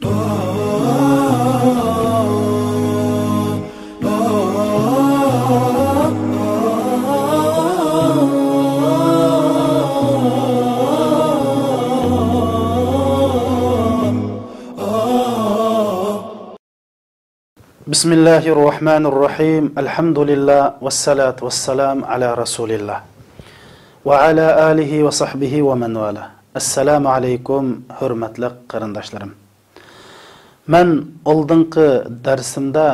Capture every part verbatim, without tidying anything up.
بسم الله الرحمن الرحيم. الحمد لله والصلاة والسلام على رسول الله وعلى آله وصحبه ومن والاه. السلام عليكم، ھۆرمەتلىك قېرىنداشلىرىم. مەن ئالدىنقى دەرسىمدە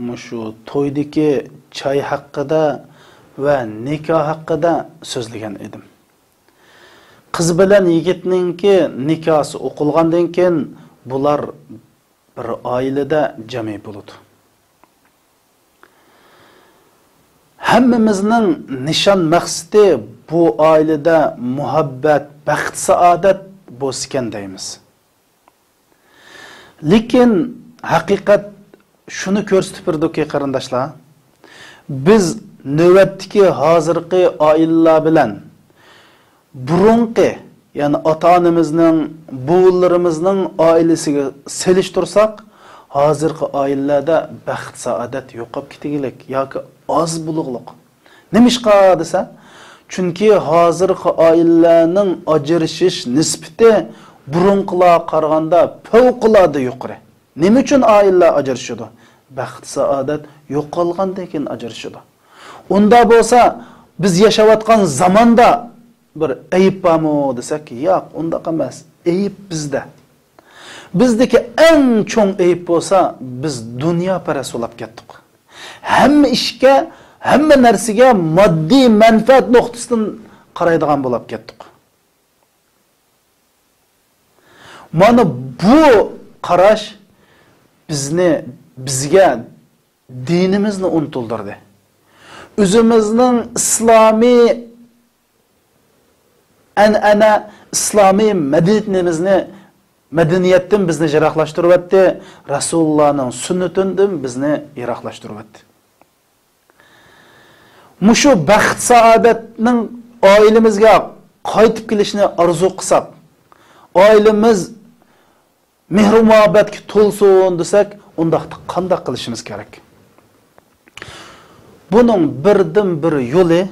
مۇشۇ تويدىكى چاي ھەققىدە ۋە نىكاھ ھەققىدە سۆزلىگەن ئىدىم. قىز بىلەن يىگىتنىڭكى نىكاھسى ئوقۇلغاندىن كېيىن بۇلار بىر ئائىلىدە جەمئىي بولىدۇ. ھەممىمىزنىڭ نىشان مەقسىتى بۇ ئائىلىدە مۇھەببەت، بەخت-سائادەت بولسىكەن دەيمىز. لېكىن ھەقىقەت شۇنى كۆرسىتىپ بېرىدۇكى، قېرىنداشلار، بىز نۆۋەتتىكى ھازىرقى ئائىلىلەر بىلەن بۇرۇنقى، يەنى ئاتا-ئانىمىزنىڭ، بوۋىلىرىمىزنىڭ ئائىلىسىگە سېلىشتۇرساق، ھازىرقى ئائىلىلەردە بەخت-سائادەت يوقاپ كېتىگلىك ياكى ئاز بولۇقلۇق. نېمىشقا دېسە، چۈنكى ھازىرقى ئائىلىلەرنىڭ ئاجرىشىش نىسبىتى بۇرۇنقىلارغا قارىغاندا پەۋقۇلئاددە يۇقىرى. نېمە ئۈچۈن ئائىلىلەر ئاجرىشىدۇ؟ بەخت-سائادەت يوقالغاندىن كېيىن ئاجرىشىدۇ. ئۇنداق بولسا، بىز ياشاۋاتقان زاماندا بىر ئەيىب بارمۇ دېسەك، ياق، ئۇنداق ئەمەس. ئەيىب بىزدە. بىزدىكى ئەڭ چوڭ ئەيىب بولسا، بىز دۇنياپەرەس بولاپ كەتتۇق. ھەممە ئىشكە، ھەممە نەرسىگە ماددىي مەنپەئەت نۇقتىسىدىن قارايدىغان بولاپ كەتتۇق. مانا بۇ قاراش بىزنى، بىزگە دىنىمىزنى ئۇنتۇلدۇردى. ئۆزىمىزنىڭ ئىسلامىي ئەنئەنە، ئىسلامىي مەدەنىيىتىمىزنى، مەدەنىيەتتىن بىزنى يىراقلاشتۇرۇۋەتتى، رەسۇلۇللانىڭ سۈننىتىدىن بىزنى يىراقلاشتۇرۇۋەتتى. مۇشۇ بەخت-سائادەتنىڭ ئائىلىمىزگە قايتىپ كېلىشىنى ئارزۇ قىلساق، ئائىلىمىز مېھرۇ-مۇھەببەتكە تولسۇن دېسەك، ئۇنداقتا قانداق قىلىشىمىز كېرەك؟ بۇنىڭ بىردىنبىر يولى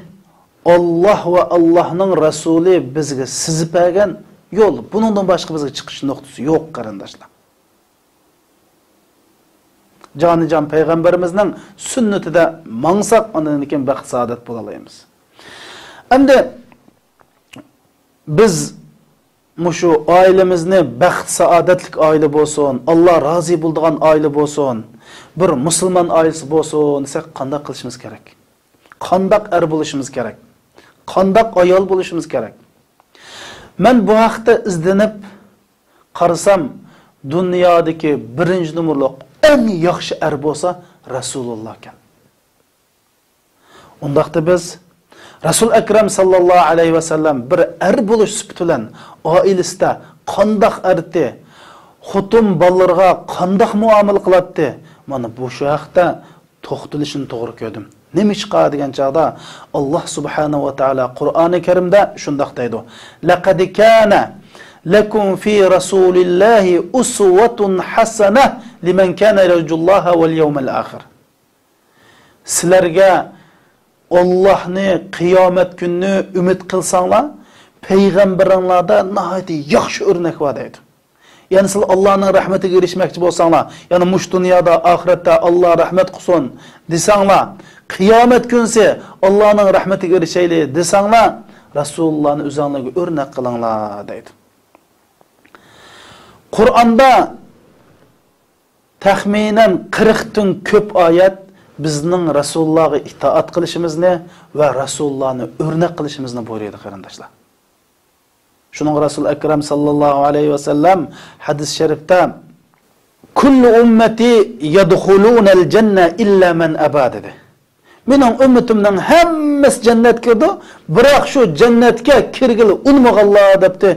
ئاللاھ ۋە ئاللاھنىڭ رەسۇلى بىزگە سىزىپ بەرگەن يول. بۇنىڭدىن باشقا بىزگە چىقىش نۇقتىسى يوق، قېرىنداشلار. جانىجان پەيغەمبىرىمىزنىڭ سۈننىتىدە ماڭساق، ئاندىن كېيىن بەخت-سائادەت بولالايمىز. ئەمدى بىز مۇشۇ ئائىلىمىزنى بەخت-سائادەتلىك ئائىلە بولسۇن، ئاللا رازى بولىدىغان ئائىلە بولسۇن، بىر مۇسۇلمان ئائىلىسى بولسۇن دېسەك، قانداق قىلىشىمىز كېرەك؟ قانداق ئەر بولۇشىمىز كېرەك؟ قانداق ئايال بولۇشىمىز كېرەك؟ مەن بۇ ھەقتە ئىزدىنىپ قارىسام، دۇنيادىكى بىرىنچى نومۇرلۇق ئەڭ ياخشى ئەر بولسا رەسۇلۇللا ئىكەن. ئۇنداقتا بىز رەسۇل ئەكرەم ساللاللاھۇ ئەلەيھى ۋەسەللەم بىر ئەر بولۇش سۈپىتى بىلەن ئائىلىسىدە قانداق ئەرتى، خوتۇن بالىلىرىغا قانداق مۇئامىلە قىلاتتى، مانا بۇ شۇ ھەقتە توختىلىشنى توغرا كۆردۈم. نېمىشقا دېگەن چاغدا، ئاللا سۇبھانەھۇ ۋە تائالا قۇرئانى كەرىمدە شۇنداق دەيدۇ: لەقەد كانە لەكۇم فى رەسۇلىللاھى ئۇسۋەتۇن ھەسەنە لىمەن كانە يەرجۇللاھە ۋەل يەۋمەل ئاخىر. سىلەرگە ئاللاھنى، قىيامەت كۈنىنى ئۈمىد قىلساڭلار، پەيغەمبىرىڭلاردا ناھايىتى ياخشى ئۆرنەك بار دەيدۇ. يەنى سىلەر ئاللانىڭ رەھمىتىگە ئېرىشمەكچى بولساڭلار، يەنى مۇشۇ دۇنيادا، ئاخىرەتتە ئاللا رەھمەت قىلسۇن دېسەڭلار، قىيامەت كۈنسى ئاللانىڭ رەھمىتىگە ئېرىشەيلى دېسەڭلار، رەسۇلۇللانى ئۆزەڭلارگە ئۆرنەك قىلىڭلار دەيدۇ. قۇرئاندا تەخمىنەن قىرىقتىن كۆپ ئايەت بىزنىڭ رەسۇلۇللاغا ئىتائەت قىلىشىمىزنى ۋە رەسۇلۇللانى ئۆرنەك قىلىشىمىزنى بۇيرۇيدۇ، قېرىنداشلار. شۇنىڭغا رەسۇل ئەكرەم ساللاللاھۇ ئەلەيھى ۋەسەللەم ھەدىس شەرىپتە، كۇللۇ ئۇممەتى يەدخۇلۇنەل جەننە ئىللا مەن ئەبا دېدى. مېنىڭ ئۈممىتىمنىڭ ھەممىسى جەننەتكە كىرىدۇ، بىراق شۇ جەننەتكە كىرگىلى ئۇنىمىغانلار دەپتۇ.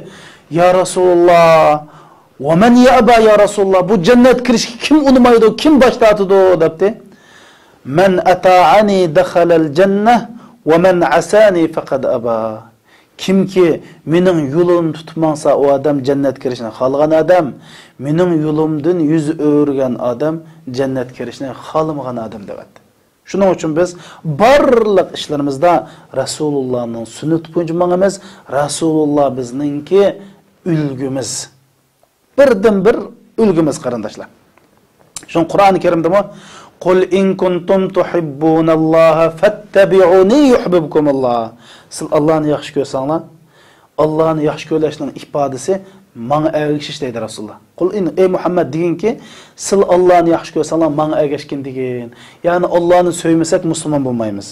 يا رەسۇلۇللا، ۋە مەن يەئبا يا رەسۇلۇللا، بۇ جەننەتكە كىرىشكە كىم ئۇنىمايدۇ، كىم باش تارتىدۇ دەپتۇ. مەن ئەتائەنى دەخەلەل جەننە، ۋە مەن ئەسانى فەقەد ئەبا. كىمكى مېنىڭ يولۇمنى تۇتۇپ ماڭسا، ئۇ ئادەم جەننەتكە كىرىشنى خالىغان ئادەم، مېنىڭ يولۇمدىن يۈز ئۆرۈگەن ئادەم جەننەتكە كىرىشنى خالىمىغان ئادەم، دەۋەتتى. شۇنىڭ ئۈچۈن بىز بارلىق ئىشلىرىمىزدا رەسۇلۇللانىڭ سۈننىتى بويىچە ماڭىمىز. رەسۇلۇللا بىزنىڭكى ئۈلگىمىز. بىردىنبىر ئۈلگىمىز، قېرىنداشلار. شۇڭا قۇرئان كەرىمدىمۇ، «قل إن كنتم تحبون الله فاتبعوني يحببكم الله.» سىز ئاللانى ياخشى كۆرسەڭلار، ئاللانى ياخشى كۆرۈشنىڭ ئىپادىسى ماڭا ئەگىشىش، دەيدۇ رەسۇلۇللا. قۇل ئىن، ئەي مۇھەممەد، دېگىنكى، سىلەر ئاللانى ياخشى كۆرسەڭلار، ماڭا ئەگەشكىن دېگىن. يەنى ئاللانى سۆيمىسەك، مۇسۇلمان بولمايمىز.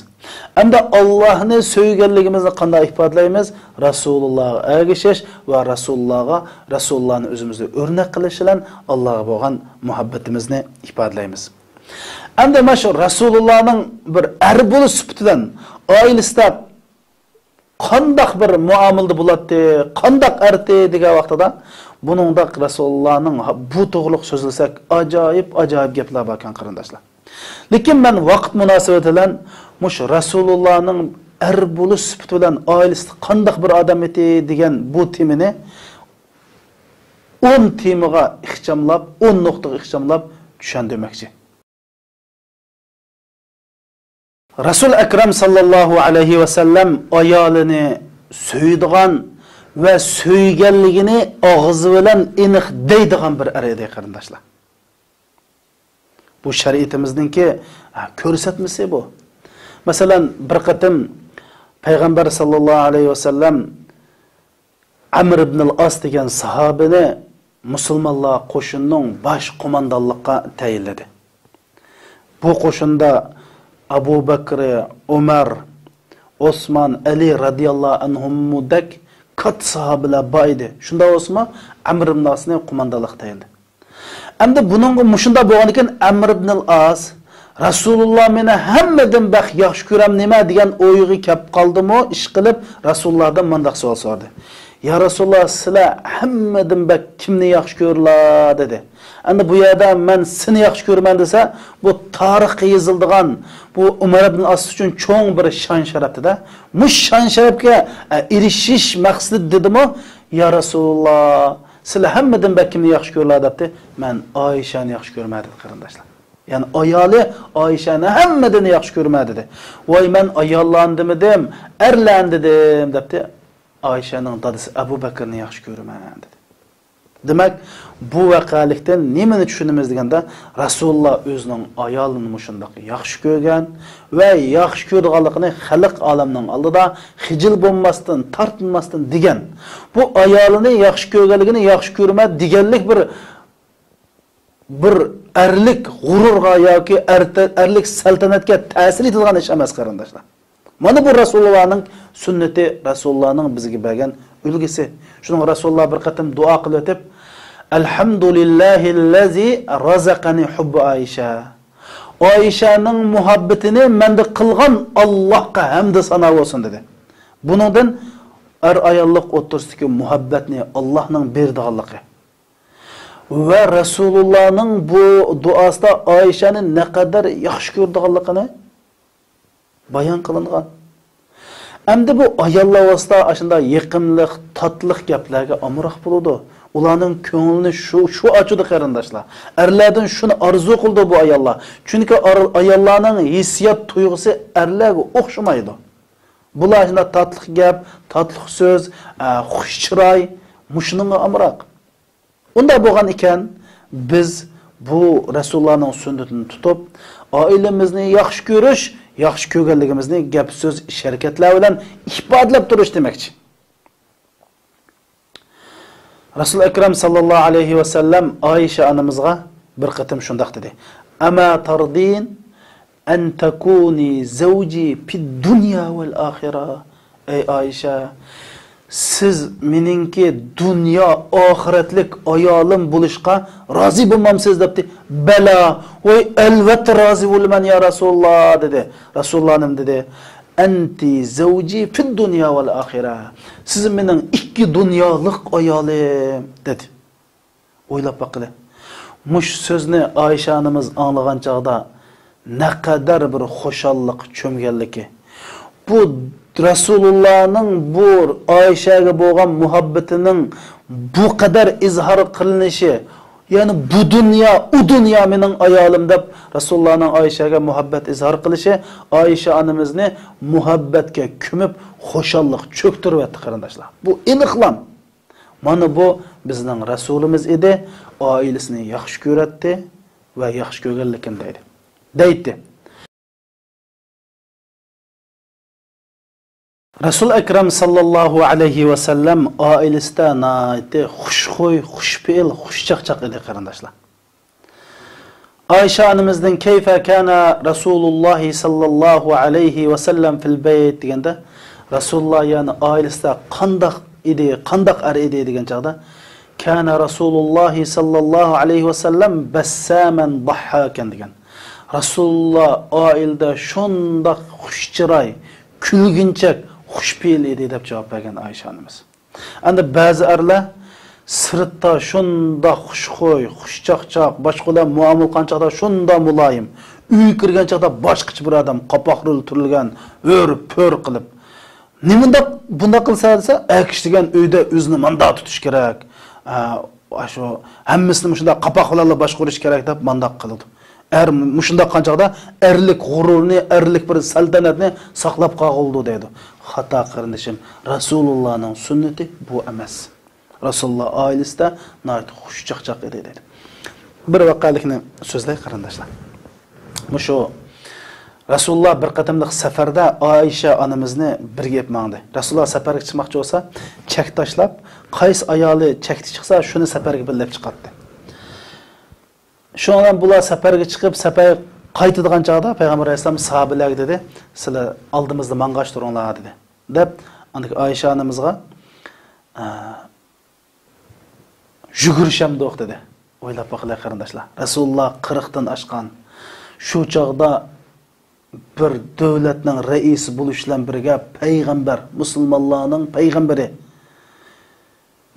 ئەمدى ئاللانى سۆيگەنلىكىمىزنى قانداق ئىپادىلەيمىز؟ رەسۇلۇللاغا ئەگىشىش ۋە رەسۇلۇللاغا، رەسۇلۇللانى ئۆزىمىزدە ئۆرنەك قىلىش بىلەن ئاللاغا بولغان مۇھەببىتىمىزنى ئىپادىلەيمىز. ئەمدى مانا شۇ رەسۇلۇللانىڭ بىر ئەر بولۇش سۈپىتى بىلەن ئائىلىسىدە قانداق بىر مۇئامىلىدە بولاتتى، قانداق ئەرتى دېگەن ۋاقتىدا، بۇنىڭدا رەسۇلۇللانىڭ بۇ توغرىلىق سۆزلىسەك، ئاجايىپ، ئاجايىپ گەپلەر باركەن، قېرىنداشلار. لېكىن مەن ۋاقىت مۇناسىۋىتى بىلەن مۇشۇ رەسۇلۇللانىڭ ئەر بولۇش سۈپىتى بىلەن ئائىلىسىدە قانداق بىر ئادەم ئىدى دېگەن بۇ تېمىنى ئون تېمىغا ئىخچاملاپ، ئون نۇقتىغا ئىخچاملاپ چۈشەندۈرمەكچى. رەسۇل ئەكرەم ساللاللاھۇ ئەلەيھى ۋەسەللەم ئايالىنى سۆيىدىغان ۋە سۆيگەنلىكىنى ئاغزى بىلەن ئېنىق دەيدىغان بىر ئەر ئىدى، قېرىنداشلار. بۇ شەرىئىتىمىزنىڭكى، ھە، كۆرسەتمىسى بۇ. مەسىلەن، بىر قېتىم پەيغەمبەر ساللاللاھۇ ئەلەيھى ۋەسەللەم ئەمر ئىبنىل ئاس دېگەن ساھابىنى مۇسۇلمانلار قوشۇنىنىڭ باش قوماندانلىققا تەيىنلىدى. بۇ قوشۇندا ئەبۇ بەكرى، ئۆمەر، ئوسمان، ئەلى رەزىياللاھۇ ئەنھۇمدەك كاتتا ساھابىلەر بار ئىدى. شۇنداق بولسىمۇ، ئەمر ئىبنىل ئاسنى قوماندانلىققا تەيىنلىدى. ئەمدى بۇنىڭغا مۇشۇنداق بولغاندىكىن، ئەمر ئىبنىل ئاس، «رەسۇلۇللا مېنى ھەممىدىن بەك ياخشى كۆرەم نېمە؟» دېگەن ئويغا كەپ قالدىمۇ، ئىشقىلىپ رەسۇلۇللادىن مۇنداق سوئال سورىدى: «يا رەسۇلۇللا، سىلەر ھەممىدىن بەك كىمنى ياخشى كۆرىلا؟» دېدى. ئەمدى بۇ يەردە «مەن سېنى ياخشى كۆرىمەن» دېسە، بۇ تارىخقا يېزىلىدىغان، بۇ ئۆمەر ئىبن ئاس ئۈچۈن چوڭ بىر شان-شەرەپتە-دە. مۇشۇ شان-شەرەپكە، ئە، ئېرىشىش مەقسىتىدە دېدىمۇ، «يا رەسۇلۇللا، سىلەر ھەممىدىن بەك كىمنى ياخشى كۆرىلا؟» دەپتۇ. «مەن ئائىشەنى ياخشى كۆرىمەن» دېدى، قېرىنداشلار. يەنى ئايالى ئائىشەنى ھەممىدىن ياخشى كۆرىمەن دېدى. «ۋاي، مەن ئاياللارنى دېمىدىم، ئەرلەرنى دېدىم» دەپتۇ. «ئائىشەنىڭ دادىسى ئەبۇ بەكرىنى ياخشى كۆرىمەن» دېدى. دېمەك، بۇ ۋەقەلىكتىن نېمىنى چۈشىنىمىز دېگەندە، رەسۇلۇللا ئۆزىنىڭ ئايالىنى مۇشۇنداق ياخشى كۆرگەن ۋە ياخشى كۆرىدىغانلىقىنى خەلق ئالەمنىڭ ئالدىدا خىجىل بولماستىن، تارتىنماستىن دېگەن. بۇ ئايالىنى ياخشى كۆرگەنلىكىنى ياخشى كۆرىمەن دېگەنلىك بىر بىر ئەرلىك غۇرۇرغا ياكى ئەرتە-، ئەرلىك سەلتەنەتكە تەسىر يېتىدىغان ئىش ئەمەس، قېرىنداشلار. مانا بۇ رەسۇلۇللانىڭ سۈننىتى، رەسۇلۇللانىڭ بىزگە بەرگەن ئۈلگىسى. شۇنىڭغا رەسۇلۇللا بىر قېتىم دۇئا قىلىۋېتىپ، «ئەلھەمدۇلىللاھىللەزى رازەقەنى ھۇببۇ ئائىشە.» «ئائىشەنىڭ مۇھەببىتىنى مەندە قىلغان ئاللاھقا ھەمدۇ سانا بولسۇن» دېدى. بۇنىڭدىن ئەر-ئاياللىق ئوتتۇرىسىدىكى مۇھەببەتنى ئاللاھنىڭ بېرىدىغانلىقى، ۋە رەسۇلۇللانىڭ بۇ دۇئاسىدا ئائىشەنى نەقەدەر ياخشى كۆرىدىغانلىقىنى بايان قىلىنغان. ئەمدى بۇ ئاياللار ئارىسىدا ئاشۇنداق يېقىملىق، تاتلىق گەپلەرگە ئامراق بولىدۇ. ئۇلارنىڭ كۆڭلىنى شۇ، شۇ ئاچىدۇ، قېرىنداشلار. ئەرلەردىن شۇنى ئارزۇ قىلىدۇ بۇ ئاياللار. چۈنكى ئار-، ئاياللارنىڭ ھېسسىيات تۇيغۇسى ئەرلەرگە ئوخشىمايدۇ. بۇلار شۇنداق تاتلىق گەپ، تاتلىق سۆز، ئە، خۇش چىراي، مۇشۇنىڭغا ئامراق. ئۇنداق بولغان ئىكەن، بىز بۇ رەسۇلۇللانىڭ سۈننىتىنى تۇتۇپ، ئائىلىمىزنى ياخشى كۆرۈش، ياخشى كۆرگەنلىكىمىزنى گەپ-سۆز، ئىش-ھەرىكەتلەر بىلەن ئىپادىلەپ تۇرۇش دېمەكچى. رەسۇل ئەكرەم ساللاللاھۇ ئەلەيھى ۋەسەللەم ئائىشە ئانىمىزغا بىر قېتىم شۇنداق دېدى: «ئەما تەردىن ئەن تەكۇنى زەۋجى پىد دۇنيا ۋەل ئاخىرە.» ئەي ئائىشە، سىز مېنىڭكى دۇنيا ئاخىرەتلىك ئايالىم بولۇشقا رازى بولمامسىز؟ دەپتۇ. «بەلا، ۋاي، ئەلۋەتتە رازى بولىمەن، يا رەسۇلۇللا» دېدى. رەسۇلۇللا نېمە دېدى؟ «ئەنتى زەۋجى پىد دۇنيا ۋەل ئاخىرە.» سىز مېنىڭ ئىككى دۇنيالىق ئايالىم، دېدى. ئويلاپ باققىلى. مۇشۇ سۆزنى ئائىشە ئانىمىز ئاڭلىغان چاغدا نەقەدەر بىر خۇشاللىققا چۆمگەنلىكى. بۇ رەسۇلۇللانىڭ بۇ ئائىشەگە بولغان مۇھەببىتىنىڭ بۇ قەدەر ئىزھار قىلىنىشى، يەنى «بۇ دۇنيا، ئۇ دۇنيا مېنىڭ ئايالىم» دەپ رەسۇلۇللانىڭ ئائىشەگە مۇھەببەت ئىزھار قىلىشى ئائىشە ئانىمىزنى مۇھەببەتكە كۆمۈپ، خۇشاللىق چۆكتۈرۈۋەتتى، قېرىنداشلار. بۇ ئېنىقلام. مانا بۇ بىزنىڭ رەسۇلىمىز ئىدى، ئائىلىسىنى ياخشى كۆرەتتى ۋە ياخشى كۆرگەنلىكىنى دەيدۇ. دەيتتى. رەسۇل ئەكرەم ساللاللاھۇ ئەلەيھى ۋەسەللەم ئائىلىسىدە ناھايىتى خۇشخۇي، خۇشپېئىل، خۇشچاقچاق ئىدى، قېرىنداشلار. ئائىشە ئانىمىزدىن «كەيفە كانە رەسۇلۇللاھى ساللاللاھۇ ئەلەيھى ۋەسەللەم فىل بەيت» دېگەندە، رەسۇلۇللا يەنى ئائىلىسىدە قانداق ئىدى، قانداق ئەر ئىدى دېگەن چاغدا، «كانە رەسۇلۇللاھى ساللاللاھۇ ئەلەيھى ۋەسەللەم بەسسامەن ضەھھاكەن» دېگەن. رەسۇلۇللا ئائىلىدە شۇنداق خۇش چىراي، كۈلگۈنچەك، خۇشپېئىل ئىدى دەپ جاۋاب بەرگەن ئائىشە ئانىمىز. ئەمدى بەزى ئەرلەر سىرتتا شۇنداق خۇشخۇي، خۇشچاقچاق، باشقىلار مۇئامىلە قىلغان چاغدا شۇنداق مۇلايىم، ئۆيگە كىرگەن چاغدا باشقىچە بىر ئادەم، قاپاقلىرى تۈرۈلگەن، ھۆر-پۆر قىلىپ. نېمانداق بۇنداق قىلسا دېسە، ئەر كىشى دېگەن ئۆيدە ئۆزىنى مانداق تۇتۇش كېرەك. ئە، ئاشۇ ھەممىسىنى مۇشۇنداق قاپاق بىلەنلا باشقۇرۇش كېرەك دەپ مانداق قىلىدۇ. ئەر مۇشۇنداق قىلغان چاغدا ئەرلىك غۇرۇرنى، ئەرلىك بىر سەلتەنەتنى ساقلاپ قالغىلىدۇ دەيدۇ. خاتا، قېرىندىشىم، رەسۇلۇللانىڭ سۈننىتى بۇ ئەمەس. رەسۇلۇللا ئائىلىسىدە ناھايىتى خۇشچاقچاق ئىدى دەيدۇ. بىر ۋەقەلىكنى سۆزلەي، قېرىنداشلار. مۇشۇ رەسۇلۇللا بىر قېتىملىق سەپەردە ئائىشە ئانىمىزنى بىرگە ئېلىپ ماڭدى. رەسۇلۇللا سەپەرگە چىقماقچى بولسا، چەك تاشلاپ، قايسى ئايالى چەكتە چىقسا، شۇنى سەپەرگە بىللە ئېلىپ چىقاتتى. شۇنىڭ بىلەن بۇلار سەپەرگە چىقىپ، سەپەر قايتىدىغان چاغدا پەيغەمبەر ئەلەيھىسسالام ساھابىلەرگە دېدى، «سىلەر ئالدىمىزدا ماڭغاچ تۇرۇڭلار» دېدى. دەپ، ئاندىكى ئائىشە ئانىمىزغا، ئە، «يۈگۈرۈشەمدۇق» دېدى. ئويلاپ باقىلى، قېرىنداشلار. رەسۇلۇللا قىرىقتىن ئاشقان. شۇ چاغدا بىر دۆلەتنىڭ رەئىسى بولۇش بىلەن بىرگە پەيغەمبەر، مۇسۇلمانلارنىڭ پەيغەمبىرى.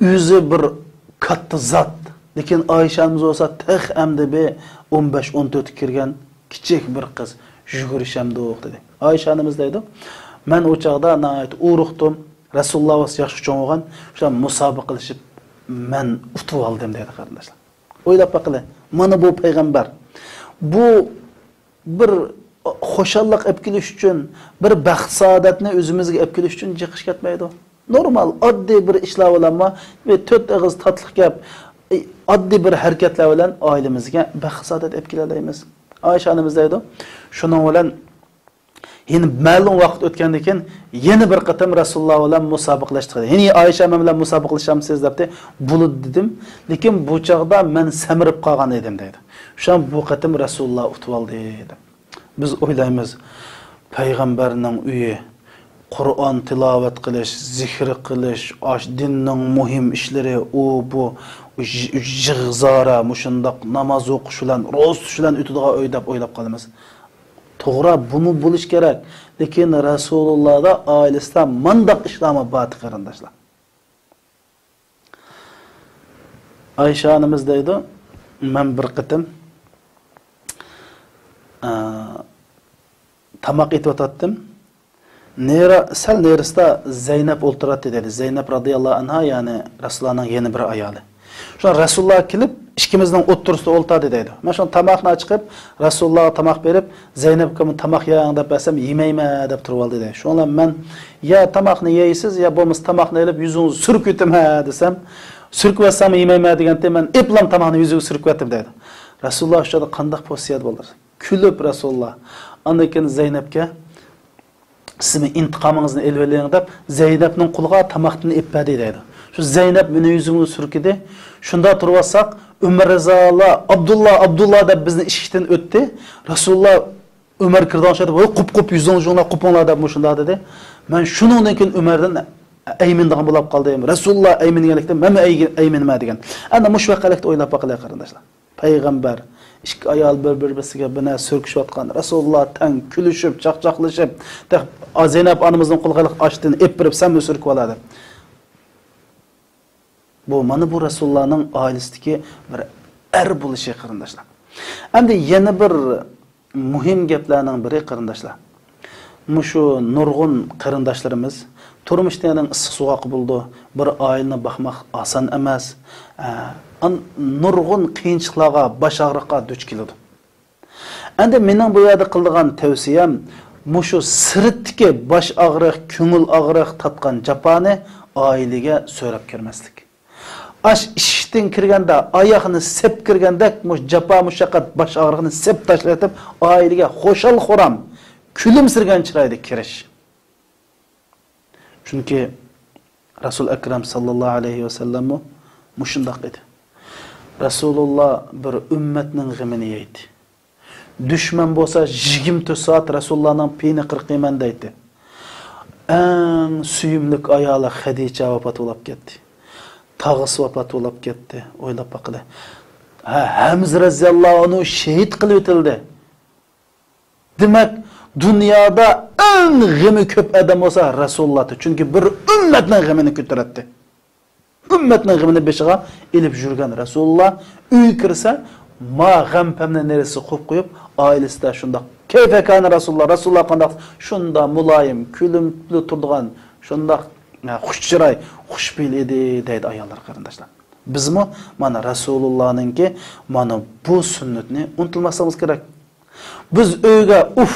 ئۆزى بىر كاتتا زات. لېكىن ئائىشە ئانىمىز بولسا تېخى ئەمدى بىر ئون بەش، ئون تۆتكە كىرگەن كىچىك بىر قىز. «يۈگۈرۈشەمدۇق» دېدى. ئائىشە ئانىمىز دەيدۇ، «مەن ئۇ چاغدا ناھايىتى ئورۇقتۇم. رەسۇلۇللا بولسا ياشقا چوڭ بولغان. شۇ مۇسابىقىلىشىپ مەن ئۇتۇۋالدىم» دەيدۇ، قېرىنداشلار. ئويلاپ باقىلى، مانا بۇ پەيغەمبەر. بۇ بىر خۇشاللىق ئېلىپ كېلىش ئۈچۈن، بىر بەخت-سائادەتنى ئۆزىمىزگە ئېلىپ كېلىش ئۈچۈن جىق ئىش كەتمەيدۇ. نورمال، ئاددىي بىر ئىشلار بىلەنمۇ، بىر تۆت ئېغىز تاتلىق گەپ، ئاددىي بىر ھەرىكەتلەر بىلەن ئائىلىمىزگە بەخت-سائادەت ئېلىپ كېلەلەيمىز. ئائىشە ئانىمىز دەيدۇ، شۇنىڭ بىلەن يەنە مەلۇم ۋاقىت ئۆتكەندىن كېيىن يەنە بىر قېتىم رەسۇلۇللا بىلەن مۇسابىقىلەشتۇق. يەنە ئائىشە ئانام بىلەن مۇسابىقىلىشامسىز دەپتۇ. بولىدۇ دېدىم. لېكىن بۇ چاغدا مەن سەمرىپ قالغان ئىدىم دەيدۇ. شۇڭا بۇ قېتىم رەسۇلۇللا ئۇتۇۋالدى دەپ. بىز ئويلايمىز، پەيغەمبەرنىڭ ئۆيى، قۇرئان تىلاۋەت قىلىش، زىكىر قىلىش، ئاش دىننىڭ مۇھىم ئىشلىرى، ئۇ، بۇ، يىغ-، يىغزارا، مۇشۇنداق ناماز ئوقۇش بىلەن، روزا تۇتۇش بىلەن ئۆتىدىغان ئۆي دەپ ئويلاپ قالىمىز. توغرا، بۇمۇ بولۇش كېرەك. لېكىن رەسۇلۇللادا، ئائىلىسىدە مانداق ئىشلارمۇ بار، قېرىنداشلار. ئائىشە ئانىمىز دەيدۇ، مەن بىر قېتىم، ئە، تاماق ئېتىۋاتاتتىم. نېرى، سەل نېرىسىدا زەينەپ ئولتۇراتتى دەيدۇ. زەينەپ رازىياللاھۇ ئەنھا، يەنى رەسۇلۇللانىڭ يەنە بىر ئايالى. شۇڭا رەسۇلۇللا كېلىپ، ئىككىمىزنىڭ ئوتتۇرىسىدا ئولتۇردى دەيدۇ. مەن شۇ تاماقنى چىقىپ، رەسۇلۇللاغا تاماق بېرىپ، زەينەپكە تاماق يەڭ دەپ بەرسەم، يېمەيمەن دەپ تۇرۇۋالدى دەيدۇ. شۇنىڭ بىلەن مەن، يا تاماقنى يەيسىز، يا بولمىسا تاماقنى ئېلىپ يۈزىڭىزگە سۈركىۋېتىمەن دېسەم، سۈركىۋەتسەڭمۇ يېمەيمەن دېگەنتى، مەن ئېلىپلا تاماقنى يۈزىگە سۈركىۋەتتىم دەيدۇ. رەسۇلۇللا شۇ چاغدا قانداق پوزىتسىيەدە بولدى؟ كۈلۈپ رەسۇلۇللا. ئاندىن كېيىن زەينەپكە، سىزمۇ ئىنتىقامىڭىزنى ئېلىۋېلىڭ دەپ، زەينەپنىڭ قولىغا تاماقتىن ئېلىپ بەردى دەيدۇ. شۇ زەينەپ مېنىڭ يۈزۈمنى سۈركىدى. شۇنداق تۇرۇۋاتساق، ئۆمەر رىزالار، «ئابدۇللا، ئابدۇللا» دەپ بىزنى ئىشىكتىن ئۆتتى. رەسۇلۇللا ئۆمەر كىرىدىغان چاغدا، «ۋاي، قۇپ، قۇپ، يۈزۈڭلار جۇڭلار، قۇپۇڭلار» دەپ مۇشۇنداق دېدى. مەن شۇنىڭدىن كېيىن ئۆمەردىن ئەيمىنىدىغان بولۇپ قالدىم. رەسۇلۇللا ئەيمىنگەنلىكتىن، مەنمۇ ئەي-، ئەيمىنىمەن دېگەن. ئەنە مۇشۇ ۋەقەلىكتە ئويلاپ باقىلى، قېرىنداشلار. پەيغەمبەر، ئىككى ئايال بىر-بىرسىگە بىنە سۈركىشىۋاتقان، رەسۇلۇللا تەڭ كۈلۈشۈپ، چاقچاقلىشىپ، تېخى زەينەپ ئانىمىزنىڭ قولىغا ئاشتىن ئېلىپ بېرىپ، «سەنمۇ سۈركىۋال» دەپ. بۇ، مانا بۇ رەسۇلۇللانىڭ ئائىلىسىدىكى بىر ئەر بولۇشى، قېرىنداشلار. ئەمدى يەنە بىر مۇھىم گەپلەرنىڭ بىرى، قېرىنداشلار. مۇشۇ نۇرغۇن قېرىنداشلىرىمىز تۇرمۇشتا يەنە ئىسسىق سوغۇق بولىدۇ. بىر ئائىلىنى باقماق ئاسان ئەمەس. ئە، ئان-، نۇرغۇن قىيىنچىلىقلارغا، باش ئاغرىققا دۇچ كېلىدۇ. ئەمدى مېنىڭ بۇ يەردە قىلىدىغان تەۋسىيەم، مۇشۇ سىرتتىكى باش ئاغرىق، كۆڭۈل ئاغرىق، تارتقان جاپانى ئائىلىگە سۆرەپ كىرمەسلىك. ئاش ئىشىكتىن كىرگەندە، ئاياغنى سەپ كىرگەندەك، مۇشۇ جاپا مۇشەققەت، باش ئاغرىقنى سەپ تاشلىۋېتىپ، ئائىلىگە خۇشال-خۇرام، كۈلۈمسىرىگەن چىرايدا كىرىش. چۈنكى رەسۇل ئەكرەم ساللاللاھۇ ئەلەيھى ۋەسەللەممۇ مۇشۇنداق ئىدى. رەسۇلۇللا بىر ئۈممەتنىڭ غېمىنى يەيتتى. دۈشمەن بولسا يىگىرمە تۆت سائەت رەسۇلۇللانىڭ پېيىنى قىرقىمەن دەيتتى. ئەڭ سۆيۈملۈك ئايالى خەدىچە ۋاپات بولاپ كەتتى. تاغىسى ۋاپات بولاپ كەتتى. ئويلاپ باقىلى. ھە، ھەمزە رەزىياللاھۇ ئەنھۇ شېھىت قىلىۋېتىلدى. دېمەك، دۇنيادا ئەڭ غېمى كۆپ ئادەم بولسا رەسۇلۇللاھتى. چۈنكى بىر ئۈممەتنىڭ غېمىنى كۆتۈرەتتى. ئۈممەتنىڭ غېمىنى بېشىغا ئېلىپ يۈرگەن رەسۇلۇللا ئۆيگە كىرسە، ما غەم-پەمنى نېرىسى قويۇپ قويۇپ، ئائىلىسىدە شۇنداق كەيپەكانە رەسۇلۇللا، رەسۇلۇللا قانداق، شۇنداق مۇلايىم، كۈلۈملۈك تۇرىدىغان، شۇنداق، ھە، خۇش چىراي، خۇش پېئىل ئىدى دەيدۇ ئاياللار، قېرىنداشلار. بىزمۇ مانا رەسۇلۇللانىڭكى مانا بۇ سۈننىتىنى ئۇنتۇماسلىقىمىز كېرەك. بىز ئۆيگە ئۇف،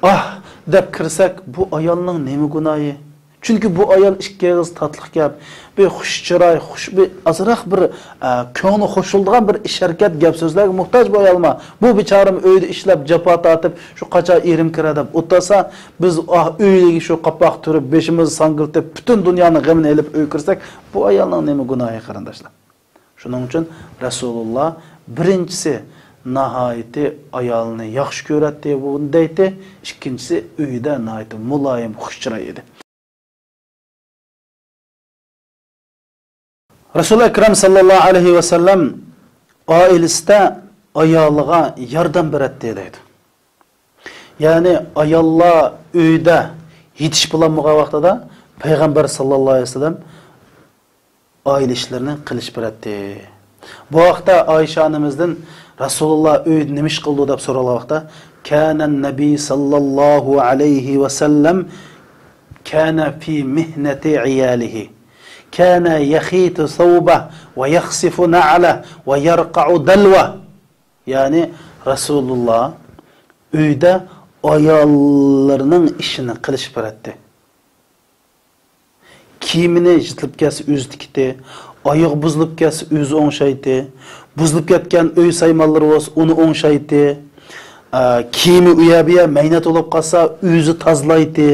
ئاھ دەپ كىرسەك، بۇ ئايالنىڭ نېمە گۇناھى؟ چۈنكى بۇ ئايال ئىككى ئېغىز تاتلىق گەپ، بىر خۇش چىراي، خۇش، بىر ئازراق بىر، ئە، كۆڭلى خۇشالدىغان بىر ئىش ھەرىكەت، گەپ سۆزلەرگە موھتاج بۇ ئايالمۇ. بۇ بىچارىمۇ ئۆيدە ئىشلەپ، جاپا تارتىپ، شۇ قاچان ئېرىم كىرەر دەپ ئولتۇرسا، بىز ئاھ ئۆيىگە شۇ قاپاق تۈرۈپ، بېشىمىزنى ساڭگىلىتىپ، پۈتۈن دۇنيانىڭ غېمىنى ئېلىپ ئۆيگە كىرسەك، بۇ ئايالنىڭ نېمە گۇناھى، قېرىنداشلار؟ شۇنىڭ ئۈچۈن رەسۇلۇللا بىرىنچىسى ناھايىتى ئايالىنى ياخشى كۆرەتتى، بۇنى دەيتتى. ئىككىنچىسى ئۆيىدە ناھايىتى مۇلايىم، خۇش چىراي ئىدى. رەسۇل ئەكرەم ساللاللاھۇ ئەلەيھى ۋەسەللەم ئائىلىسىدە ئايالىغا ياردەم بېرەتتى دەيدۇ. يەنى ئاياللار ئۆيدە يېتىشىپ بولالمىغان ۋاقتىدا پەيغەمبەر ساللاللاھۇ ئەلەيھى ۋەسەللەم ئائىلە ئىشلىرىنى قىلىشىپ بېرەتتى. بۇ ھەقتە ئائىشە ئانىمىزدىن رەسۇلۇللا ئۆيدە نېمە ئىش قىلىدۇ دەپ سورالغان ۋاقىتتا، كان النبي صلى الله عليه وسلم كان في مهنة عياله، كان يخيط ثوبه ويخصف نعله ويرقع دلوه. يەنى رەسۇلۇللا ئۆيدە ئاياللىرىنىڭ ئىشىنى قىلىشىپ بېرەتتى. كىيىمىنى يىرتىلىپ كەتسە ئۆزى تىكتى، ئايىغى بۇزۇلۇپ كەتسە ئۆزى ئوڭشايتتى، بۇزۇلۇپ كەتكەن ئۆي سايمانلىرى بولسا ئۇنى ئوڭشايتتى، ئە، كىيىمى ئۇيا-بۇيا مەينەت بولۇپ قالسا ئۆزى تازىلايتتى،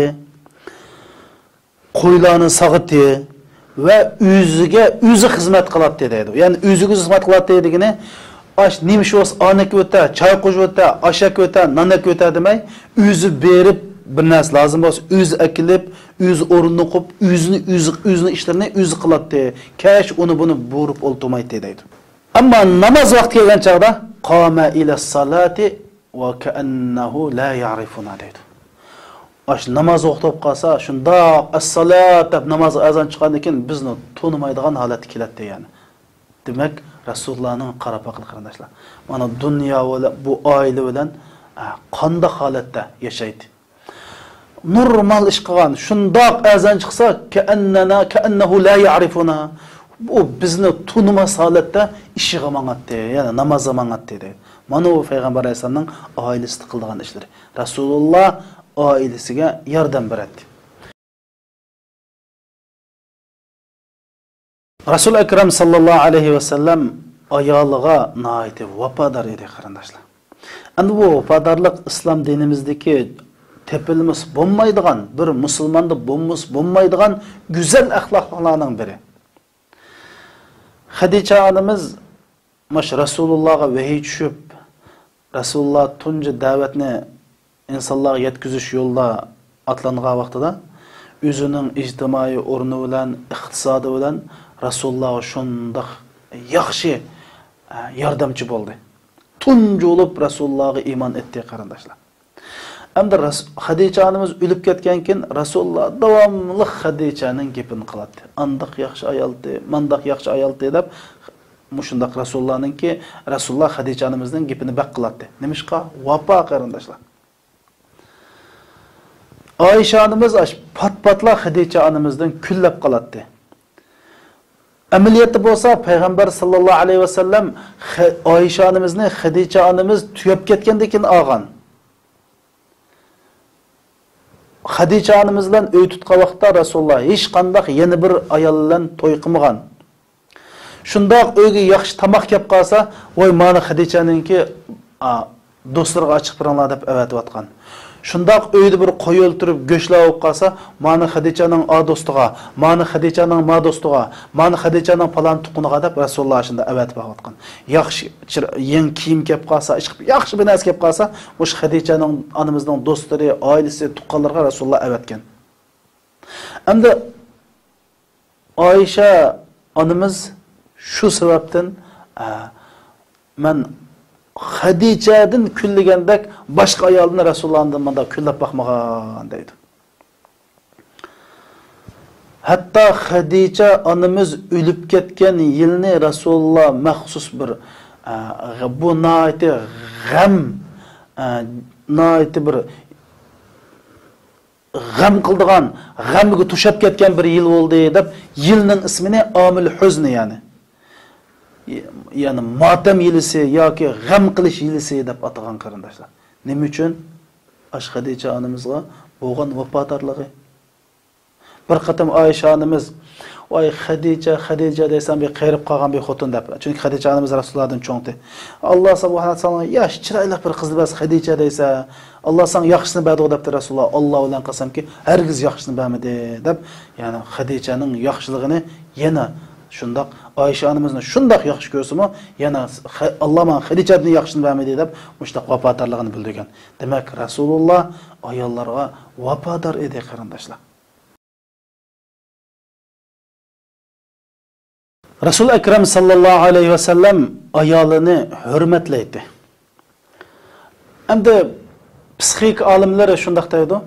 قويلارنى ساغىتتى ۋە ئۆزىگە ئۆزى خىزمەت قىلاتتى دەيدۇ. يەنى ئۆزىگە ئۆزى خىزمەت قىلاتتى دېگىنى، ئاش نېمە ئىش بولسا ئانىكى ئۆتە، چاي قۇيۇۋېتە، ئاش ئەكىۋېتە، نان ئەكىۋېتە دېمەي، ئۆزى بېرىپ، بىر نەرسە لازىم بولسا ئۆزى ئەكېلىپ، ئۆزى ئورنىنى قويۇپ، ئۆزىنى، ئۆزى، ئۆزىنىڭ ئىشلىرىنى ئۆزى قىلاتتى. كەچ ئۇنى بۇنى بۇيرۇپ ئولتۇرمايتتى دەيدۇ. ئەمما ناماز ۋاقتى كەلگەن چاغدا، قام إلى الصلاة وكأنه لا يعرفنا دەيدۇ. ئاش ناماز ۋاقتى بولۇپ قالسا، شۇنداق ئەسسالات دەپ نامازغا ئەزان چىققاندىن كېيىن بىزنى تونۇمايدىغان ھالەتكە كېلەتتى يەنى. دېمەك، رەسۇلۇللانىڭ قاراپ باقىلى قېرىنداشلار. مانا دۇنيا بىلەن، بۇ ئائىلە بىلەن، ئە، قانداق ھالەتتە ياشايتتى؟ نورمال ئىش قىلغان، شۇنداق ئەزان چىقسا، كەئەننەنا، كەئەننەھۇ لا يەئرىفۇنا. ئۇ بىزنى تونۇماس ھالەتتە ئىشىغا ماڭاتتى، يەنى نامازغا ماڭاتتى دەيدۇ. مانا بۇ پەيغەمبەر ئەلەيھىسسالامنىڭ ئائىلىسىدە قىلىدىغان ئىشلىرى. رەسۇلۇللا ئائىلىسىگە ياردەم بېرەتتى. رەسۇل ئەكرەم ساللاللاھۇ ئەلەيھى ۋەسەللەم ئايالىغا ناھايىتى ۋاپادار ئىدى، قېرىنداشلار. ئەمدى بۇ ۋاپادارلىق ئىسلام دىنىمىزدىكى تېپىلمىسا بولمايدىغان، بىر مۇسۇلماندا بولمىسا بولمايدىغان گۈزەل ئەخلاقلارنىڭ بىرى. خەدىچە ئانىمىز مۇشۇ رەسۇلۇللاغا ۋەھىي چۈشۈپ، رەسۇلۇللا تۇنجى دەۋەتنى ئىنسانلارغا يەتكۈزۈش يولىدا ئاتلانغان ۋاقتىدا، ئۆزىنىڭ ئىجتىمائىي ئورنى بىلەن، ئىقتىسادى بىلەن رەسۇلۇللاغا شۇنداق ياخشى، ئە، ياردەمچى بولدى. تۇنجى بولۇپ رەسۇلۇللاغا ئىمان ئېيتتى، قېرىنداشلار. ئەمدى رەس-، خەدىچە ئانىمىز ئۆلۈپ كەتكەن كېيىن، رەسۇلۇللا داۋاملىق خەدىچەنىڭ گېپىنى قىلاتتى. ئانداق ياخشى ئايالتى، مانداق ياخشى ئايالتى دەپ، مۇشۇنداق رەسۇلۇللانىڭكى، رەسۇلۇللا خەدىچە ئانىمىزنىڭ گېپىنى بەك قىلاتتى. نېمىشقا؟ ۋاپا، قېرىنداشلار. ئائىشە ئانىمىز ئاش-، پات-پاتلا خەدىچە ئانىمىزدىن كۈنلەپ قالاتتى. ئەمەلىيەتتە بولسا، پەيغەمبەر ساللاللاھۇ ئەلەيھى ۋەسەللەم خە-، ئائىشە ئانىمىزنى خەدىچە ئانىمىز تۈگەپ كەتكەندىن كېيىن ئالغان. خەدىچە ئانىمىز بىلەن ئۆي تۇتقان ۋاقىتتا رەسۇلۇللا ھېچقانداق يەنە بىر ئايال بىلەن توي قىلمىغان. شۇنداق ئۆيگە ياخشى تاماق كەپ قالسا، ۋاي، مانا خەدىچەنىڭكى، ئا، دوستلىرىغا ئاچىقىپ بېرىڭلار دەپ ئەۋەتىۋاتقان. شۇنداق ئۆيدە بىر قوي ئۆلتۈرۈپ گۆشلەر بولۇپ قالسا، مانا خەدىچەنىڭ ئا دوستىغا، مانا خەدىچەنىڭ ما دوستىغا، مانا خەدىچەنىڭ پالان تۇغقىنىغا دەپ رەسۇلۇللا شۇنداق ئەۋەتىپ باقىۋاتقان. ياخشى چىر-، يېڭى كىيىم كەپ قالسا، ئىشقىلىپ ياخشى بىر نەرسە كەپ قالسا، مۇشۇ خەدىچەنىڭ ئانىمىزنىڭ دوستلىرى، ئائىلىسى، تۇغقانلىرىغا رەسۇلۇللا ئەۋەتكەن. ئەمدى ئائىشە ئانىمىز شۇ سەۋەبتىن، ئە، مەن خەدىچەدىن كۈنلىگەندەك باشقا ئايالدىن رەسۇلۇللانى مۇنداق كۈنلەپ باقمىغان دەيدۇ. ھەتتا خەدىچە ئانىمىز ئۆلۈپ كەتكەن يىلنى رەسۇلۇللا مەخسۇس بىر، ئە، بۇ ناھايىتى غەم، ئە، ناھايىتى بىر غەم قىلىدىغان، غەمگە توشاپ كەتكەن بىر يىل بولدى دەپ، يىلنىڭ ئىسمىنى ئامىل ھۈزن، يەنى، يەنى ماتەم يىلىسى ياكى غەم قىلىش يىلىسى دەپ ئاتىغان، قېرىنداشلار. نېمە ئۈچۈن؟ ئاشۇ خەدىچە ئانىمىزغا بولغان ۋاپادارلىقى. بىر قېتىم ئائىشە ئانىمىز، «ۋاي، خەدىچە، خەدىچە دەيسەن، بىر قېرىپ قالغان بىر خوتۇن» دەپ. چۈنكى خەدىچە ئانىمىز رەسۇلۇللادىن چوڭتى. «ئاللا ساڭا ساڭا ياش، چىرايلىق بىر قىزنى بەرسە خەدىچە دەيسەن. ئاللا ساڭا ياخشىسىنى بەردىغۇ» دەپتۇ رەسۇلۇللا. «ئاللا بىلەن قەسەمكى، ھەرگىز ياخشىسىنى بەرمىدى» دەپ، يەنى خەدىچەنىڭ ياخشىلىقىنى يەنە شۇنداق، ئائىشە ئانىمىزنى شۇنداق ياخشى كۆرسىمۇ، يەنە خە-، «ئاللا ماڭا خەدىچەدىن ياخشىسىنى بەرمىدى» دەپ، مۇشۇنداق ۋاپادارلىقىنى بىلدۈرگەن. دېمەك، رەسۇلۇللا ئاياللارغا ۋاپادار ئىدى، قېرىنداشلار. رەسۇل ئەكرەم ساللاللاھۇ ئەلەيھى ۋەسەللەم ئايالىنى ھۆرمەتلەيتتى. ئەمدى پسىخىكا ئالىملىرى شۇنداق دەيدۇ،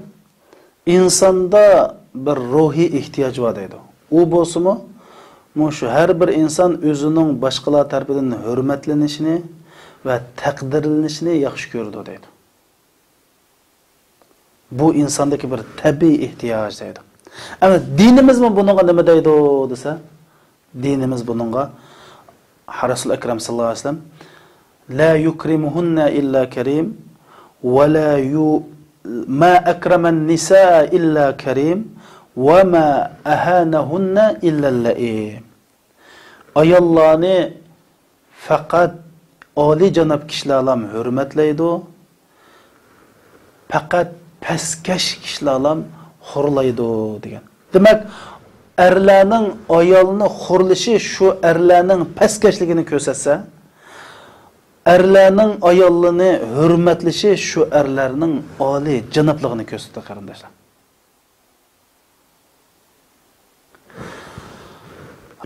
ئىنساندا بىر روھىي ئېھتىياج بار دەيدۇ. ئۇ بولسىمۇ، مۇشۇ ھەر بىر ئىنسان ئۆزىنىڭ باشقىلار تەرىپىدىن ھۆرمەتلىنىشىنى ۋە تەقدىرلىنىشىنى ياخشى كۆرىدۇ دەيدۇ. بۇ ئىنساندىكى بىر تەبىئىي ئېھتىياج دەيدۇ. ئەمما دىنىمىزمۇ بۇنىڭغا نېمە دەيدۇ دېسە، دىنىمىز بۇنىڭغا، رەسۇل ئەكرەم ساللاللاھۇ ئەلەيھى ۋەسەللەم، «لا يكرمهن إلا كريم، ولا يو-، ما أكرم النساء إلا كريم، وما أهانهن إلا اللئيم.» ئاياللارنى پەقەت ئالىيجاناب كىشىلەرلا ھۆرمەتلەيدۇ، پەقەت پەسكەش كىشىلەرلا خورلايدۇ دېگەن. دېمەك، ئەرلەرنىڭ ئايالنى خورلىشى شۇ ئەرلەرنىڭ پەسكەشلىكىنى كۆرسەتسە، ئەرلەرنىڭ ئاياللىرىنى ھۆرمەتلىشى شۇ ئەرلەرنىڭ ئالىيجانابلىقىنى كۆرسىتىدۇ، قېرىنداشلار.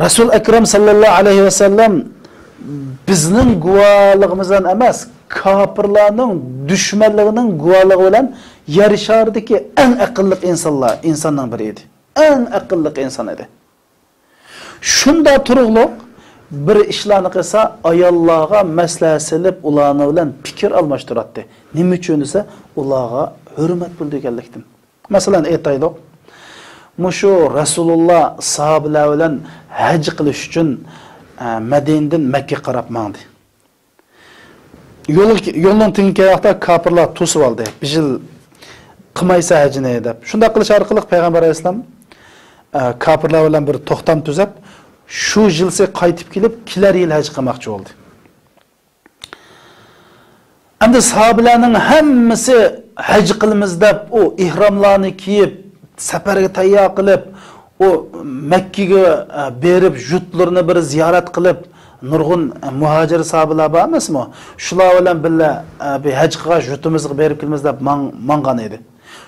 رەسۇل ئەكرەم ساللاللاھۇ ئەلەيھى ۋەسەللەم بىزنىڭ گۇۋاھلىقىمىز بىلەن ئەمەس، كاپىرلارنىڭ دۈشمەنلىرىنىڭ گۇۋاھلىقى بىلەن يەر شارىدىكى ئەڭ ئەقىللىق ئىنسانلار، ئىنساننىڭ بىرى ئىدى. ئەڭ ئەقىللىق ئىنسان ئىدى. شۇنداق تۇرۇقلۇق بىر ئىشلارنى قىلسا، ئاياللارغا مەسلىھەت سېلىپ، ئۇلارنىڭ بىلەن پىكىر ئالماشتۇراتتى. نېمە ئۈچۈن دېسە، ئۇلارغا ھۆرمەت بىلدۈرگەنلىكتىن. مەسىلەن، ئېيتايلۇق، مۇشۇ رەسۇلۇللا ساھابىلەر بىلەن ھەج قىلىش ئۈچۈن، ئە، مەدىنىدىن مەككىگە قاراپ ماڭدى. يول، يولنىڭ تېگىگە كەلگەن ۋاقىتتا كاپىرلار توسۇۋالدى. «بۇ يىل قىلمايسەن ھەجنى» دەپ. شۇنداق قىلىش ئارقىلىق پەيغەمبەر ئەلەيھىسسالام، ئە، كاپىرلار بىلەن بىر توختام تۈزەپ، شۇ يىلسى قايتىپ كېلىپ، كېلەر يىل ھەج قىلماقچى بولدى. ئەمدى ساھابىلەرنىڭ ھەممىسى ھەج قىلىمىز دەپ، ئۇ ئېھراملارنى كىيىپ، سەپەرگە تەييار قىلىپ، ئۇ مەككىگە، ئە، بېرىپ، يۇرتلىرىنى بىر زىيارەت قىلىپ، نۇرغۇن، ئە، مۇھاجىر ساھابىلەر بار ئەمەسمۇ؟ شۇلار بىلەن بىللە، ئە، بىر ھەج قىلغاچ يۇرتىمىزغا بېرىپ كېلىمىز دەپ ماڭ-، ماڭغان ئىدى.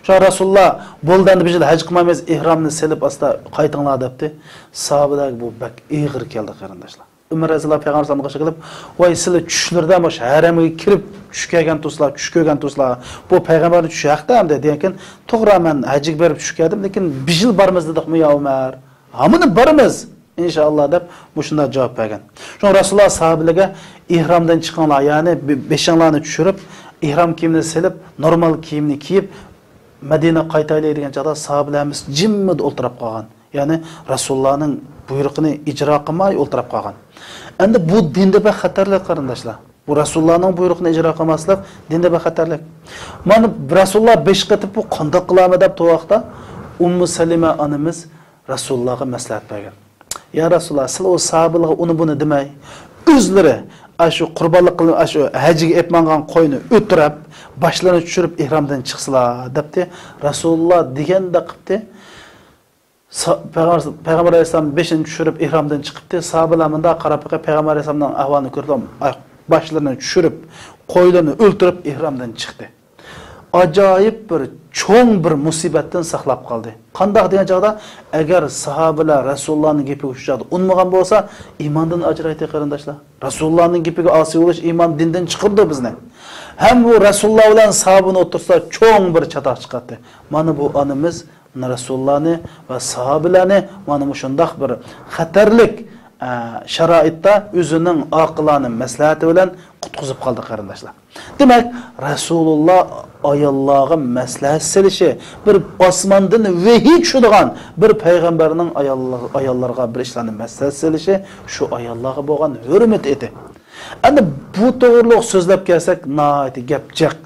شۇڭا رەسۇلۇللا، «بولدى، ئەمدى بۇ يىل ھەج قىلمايمىز، ئېھرامنى سېلىپ ئاستا قايتىڭلار» دەپتى. ساھابىلەرگە بۇ بەك ئېغىر كەلدى، قېرىنداشلار. ئۆمەر رەزىياللاھۇ پەيغەمبەر ئالدىغا چىقىپ، «ۋاي، سىلەر چۈشلىرىدە مۇشۇ ھەرەمگە كىرىپ چۈش كۆرگەن تۇرسىلار، چۈش كۆرگەن تۇرسىلار. بۇ پەيغەمبەرنىڭ چۈشى ھەقتە ئەمدى» دېگەنكىن، «توغرا، مەن ھەجگە بېرىپ چۈش كۆردۈم، لېكىن بۇ يىل بارمىز دېدۇقمۇ يا ئۆمەر؟ ھامىنى بارىمىز، ئىنشائاللا» دەپ مۇشۇنداق جاۋاب بەرگەن. شۇڭا رەسۇلۇللا ساھابىلەرگە، «ئېھرامدىن چىقىڭلار، يەنى بې-، بېشىڭلارنى چۈشۈرۈپ، ئېھرام كىيىمنى سېلىپ، نورمال كىيىمنى كىيىپ، مەدىنە قايتايلى دېگەن چاغدا ساھابىلەر ھەممىسى جىممىدە ئولتۇراپ قالغان. يەنى رەسۇلۇللانىڭ بۇيرۇقىنى ئىجرا قىلماي ئولتۇراپ قالغان. ئەمدى بۇ دىندا بەك خەتەرلىك، قېرىنداشلار. بۇ رەسۇلۇللانىڭ بۇيرۇقىنى ئىجرا قىلماسلىق دىندا بەك خەتەرلىك. مانا رەسۇلۇللا بېشى قېتىپ، بۇ قانداق قىلارمەن دەپ تۇرغان ۋاقىتتا ئۇممۇ سەلىمە ئانىمىز رەسۇلۇللاغا مەسلىھەت بەرگەن. يا رەسۇلۇللا، سىلەر ئۇ ساھابىلەرگە ئۇنى بۇنى دېمەي، ئۆزلىرى ئاشۇ قۇربانلىق قىلىپ، ئاشۇ ھەجگە ئېلىپ ماڭغان قوينى ئۆلتۈرۈپ، باشلىرىنى چۈشۈرۈپ ئېھرامدىن چىقسىلا، دەپتۇ. رەسۇلۇللا دېگەندەك قىپتۇ. سا-، پەيغەمبەر، پەيغەمبەر ئەلەيھىسسالام بېشىنى چۈشۈرۈپ ئېھرامدىن چىقىپتۇ. ساھابىلەر مۇنداق قاراپ بېقىپ، پەيغەمبەر ئەلەيھىسسالامنىڭ ئەھۋالىنى كۆرۈپ، ئاي، باشلىرىنى چۈشۈرۈپ، قويلىرىنى ئۆلتۈرۈپ ئېھرامدىن چىقتى. ئاجايىپ بىر چوڭ بىر مۇسىبەتتىن ساقلاپ قالدى. قانداق دېگەن چاغدا، ئەگەر ساھابىلەر رەسۇلۇللانىڭ گېپىگە شۇ چاغدا ئۇنمىغان بولسا، ئىماندىن ئاجرايتتى، قېرىنداشلار. رەسۇلۇللانىڭ گېپىگە ئاسىي بولۇش ئىمان دىندىن چىقىرىدۇ بىزنى. ھەم بۇ رەسۇلۇللا بىلەن ساھابىنىڭ ئوتتۇرىسىدا چوڭ بىر چاتاق چىقاتتى. مانا بۇ ئانىمىز رەسۇلۇللانى ۋە ساھابىلەرنى مانا مۇشۇنداق بىر خەتەرلىك، ئە، شارائىتتا ئۆزىنىڭ ئاقىلانە مەسلىھەتى بىلەن قۇتقۇزۇپ قالدى، قېرىنداشلار. دېمەك، رەسۇلۇللا ئاياللارغا مەسلىھەت سېلىشى، بىر ئاسماندىن ۋەھىي چۈشىدىغان بىر پەيغەمبەرنىڭ ئاياللار-، ئاياللارغا بىر ئىشلارنى مەسلىھەت سېلىشى شۇ ئاياللارغا بولغان ھۆرمىتى ئىدى. ئەمدى بۇ توغرۇلۇق سۆزلەپ كەلسەك، ناھايىتى گەپ جىق.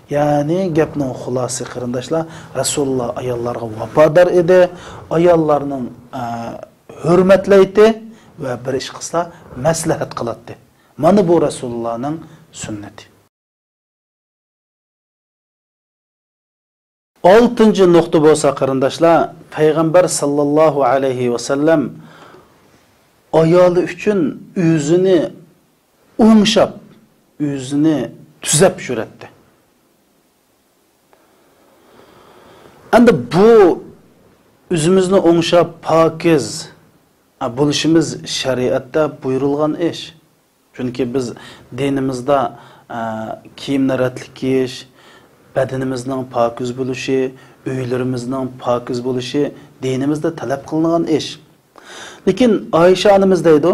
يەنى گەپنىڭ خۇلاسىسى، قېرىنداشلار، رەسۇلۇللا ئاياللارغا ۋاپادار ئىدى، ئاياللارنىڭ، ئە، ھۆرمەتلەيتتى ۋە بىر ئىش قىلسا مەسلىھەت قىلاتتى. مانا بۇ رەسۇلۇللانىڭ سۈننىتى. ئالتىنچى نۇقتا بولسا، قېرىنداشلار، پەيغەمبەر ساللاللاھۇ ئەلەيھى ۋەسەللەم ئايالى ئۈچۈن ئۆزىنى ئوڭشاپ، ئۆزىنى تۈزەپ يۈرەتتى. ئەمدى بۇ ئۆزىمىزنى ئوڭشاپ، پاكىز بولۇشىمىز شەرىئەتتە بۇيرۇلغان ئىش. چۈنكى بىز دىنىمىزدا، ئە، كىيىمنى رەتلىك كىيىش، بەدىنىمىزنىڭ پاكىز بولۇشى، ئۆيلىرىمىزنىڭ پاكىز بولۇشى دىنىمىزدا تەلەپ قىلىنغان ئىش. لېكىن ئائىشە ئانىمىز دەيدۇ،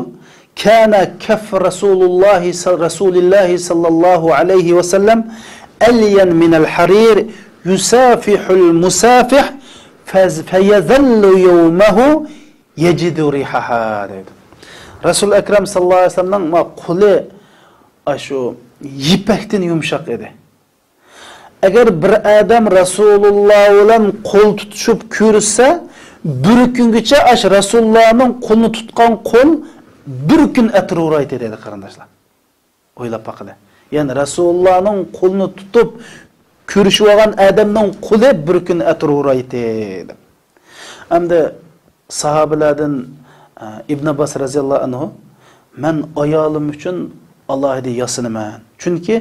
كان كف رسول الله صل-، رسول الله صلى الله عليه وسلم ألين من الحرير يسافح المسافح فز-، فيظل يومه يجد ريحها دەيدۇ. رەسۇل ئەكرەم ساللاللاھۇ ئەلەيھى ۋەسەللەمنىڭ ما قولى ئاشۇ يىپەكتىن يۇمشاق ئىدى. ئەگەر بىر ئادەم رەسۇلۇللا بىلەن قول تۇتۇشۇپ كۆرۈشسە، بىر كۈنگىچە ئاش رەسۇلۇللانىڭ قولىنى تۇتقان قول بىر كۈن ئەتىر ئۇرايتتى دەيدۇ، قېرىنداشلار. ئويلاپ باقىلى. يەنى رەسۇلۇللانىڭ قولىنى تۇتۇپ كۆرۈشۈۋالغان ئادەمنىڭ قولى بىر كۈن ئەتىر ئۇرايتتى دەپ. ئەمدى ساھابىلەردىن، ئە، ئىبن ئابباس رەزىياللاھۇ ئەنھۇ، مەن ئايالىم ئۈچۈن ئالاھىدە ياسىنىمەن. چۈنكى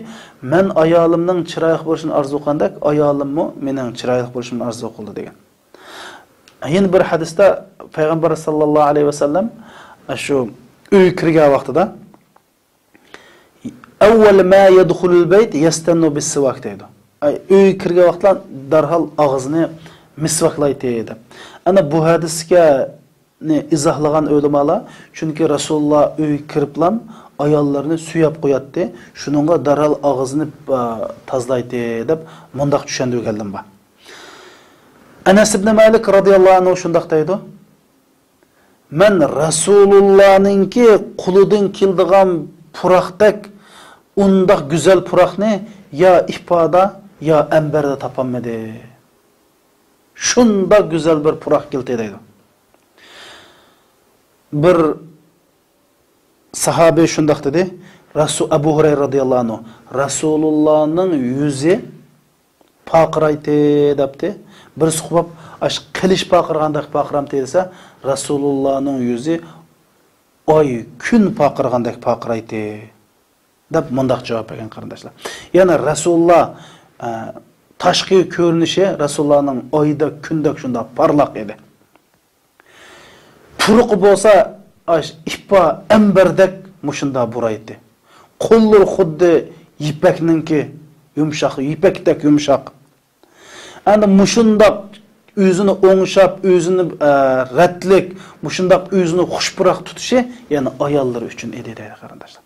مەن ئايالىمنىڭ چىرايلىق بولۇشىنى ئارزۇ قىلغاندەك، ئايالىممۇ مېنىڭ چىرايلىق بولۇشۇمنى ئارزۇ قىلىدۇ دېگەن. يەنە بىر ھەدىستە پەيغەمبەر ساللاللاھۇ ئەلەيھى ۋەسەللەم شۇ ئۆيگە كىرگەن ۋاقتىدا، أول ما يدخل البيت يستن بالسواك دەيدۇ. ئەي، ئۆيگە كىرگەن ۋاقىتلا دەرھال ئاغزىنى مىسۋاكلايتتى دەپ. ئەنە بۇ ھەدىسكە نى ئىزاھلىغان ئۆلىمالار، چۈنكى رەسۇلۇللا ئۆيگە كىرىپلام ئاياللىرىنى سۆيەپ قوياتتى، شۇنىڭغا دەرھال ئاغزىنى، ئا، تازىلايتتى دەپ مۇنداق چۈشەندۈرگەنلىرىم بار. ئەنەس ئىبنى مالىك رەزىياللاھۇ ئەنھۇ شۇنداق دەيدۇ، مەن رەسۇلۇللانىڭكى قولىدىن كېلىدىغان پۇراقتەك ئۇنداق گۈزەل پۇراقنى يا ئىپادا، يا ئەمبەردە تاپالمىدى. شۇنداق گۈزەل بىر پۇراق كېلىتتى دەيدۇ. بىر ساھابى شۇنداق دېدى، رەسۇ-، ئەبۇ ھۇرەيرە رەزىياللاھۇ ئەنھۇ، رەسۇلۇللانىڭ يۈزى پارقىرايتتى دەپتى. بىرسى قوپۇپ، ئاش قىلىچ پارقىرىغاندەك پارقىرامتى دېسە، رەسۇلۇللانىڭ يۈزى ئاي، كۈن پارقىرىغاندەك پارقىرايتتى دەپ مۇنداق جاۋاب بەرگەن، قېرىنداشلار. يەنى رەسۇلۇللا، ئە، تاشقى كۆرۈنۈشى رەسۇلۇللانىڭ ئايدەك، كۈندەك شۇنداق پارلاق ئىدى. پۇرىقى بولسا ئاش ئىپا ئەمبەردەك مۇشۇنداق بۇرايتتى. قوللىرى خۇددى يىپەكنىڭكى يۇمشاق، يىپەكتەك يۇمشاق. ئەنە مۇشۇنداق ئۆزىنى ئوڭشاپ، ئۆزىنى، ئە، رەتلىك، مۇشۇنداق ئۆزىنى خۇش پۇراق تۇتۇشى يەنە ئاياللىرى ئۈچۈن ئىدى دەيدۇ، قېرىنداشلار.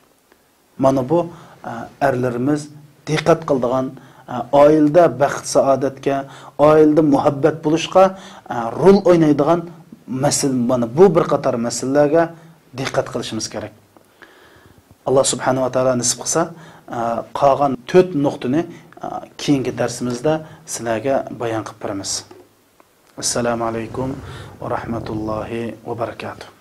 مانا بۇ، ئە، ئەرلىرىمىز دىققەت قىلىدىغان، ئائىلىدە بەخت-سائادەتكە، ئائىلىدە مۇھەببەت بولۇشقا، ئە، رول ئوينايدىغان مەسىلە، مانا بۇ بىر قاتار مەسىلىلەرگە دىققەت قىلىشىمىز كېرەك. ئاللا سۇبھانەھۇ ۋە تائالا نېسىپ قىلسا، ئە، قالغان تۆت نۇقتىنى، ئە، كېيىنكى دەرسىمىزدە سىلەرگە بايان قىلىپ بېرىمىز. ئەسسالامۇ ئەلەيكۇم ۋە رەھمەتۇللاھى ۋە بەرىكاتۇھ.